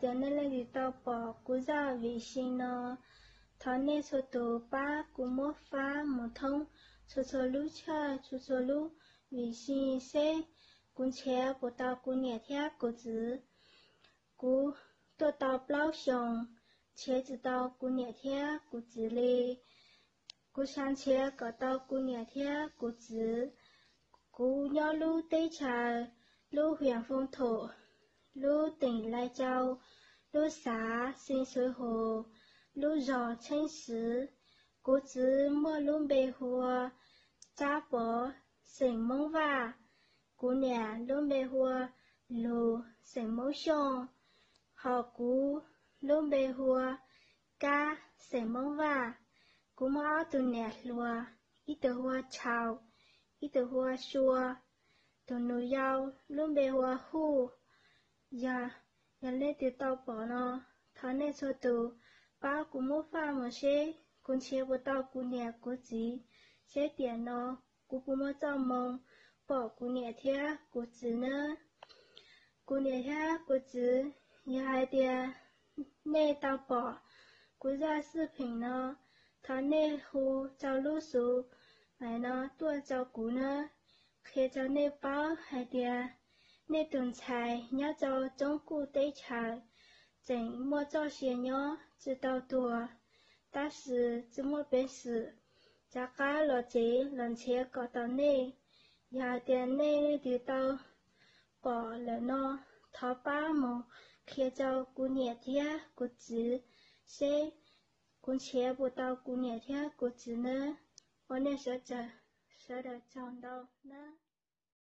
tias nej leej twg tau pom kuv zaj vim si no, thov nej txhua tus pab kuv muab fab mus thoob txhua txhua lub chaw, txhua txhua lub vim si seb kuv nrhiav puas tau kuv niam thiab kuv txiv. Kuv tuaj tau plaub xyoos, nrhiav tsis tau kuv niam thiab kuv txiv li. Kuv xav nrhiav kom tau kuv niam thiab kuv txiv. Kuv nyob lub teb chaws, lub huyện Phong Thổ, lub tỉnh Lai Châu, lub xav Xeev Xwm Hus, lub zos Tsheej Swv. Kuv txiv muaj lub npe hu ua Tsab Pov, xeem Hmoob Vaj. Kuv niam lub npe hu ua Lug, xeem Hmoob Xyooj, hos kuv lub npe hu ua Kab, xeem Hmoob Vaj. Kuv muaj ob tug niam hluas, ib tug hu ua Tshau, ib tug hu ua Sua. Tus nus yau lub npe hu ua Huj. Yog, yog leej twg tau pom no, thov nej txhua tus pab kuv muab faj mus seb kuv nrhiav puas tau kuv niam kuv txiv, seb tiam no kuv puas muaj txoj moo pom kuv niam thiab kuv txiv nawb. Kuv niam thiab kuv txiv, yog hais tias nej tau pom kuv zaj xwj pheem no, thov nej hu rau lub xov no tuaj rau kuv nawb, qhia rau nej paub hais tias nej tus ntxhais nyob rau roob kuj teb chaws tseem muaj txoj sia nyob tsis tau tuag, tab sis tsis muaj peev xwm rov qab los tsev los nrhiav kom tau nej. Yog hais tias nej leej twg tau pom lawm no, thov pab mus qhia rau kuv niam thiab kuv txiv seb kuv nrhiav puas tau kuv niam thiab kuv txiv nawb. Ua nej sawv daws tsaug ntau nawb.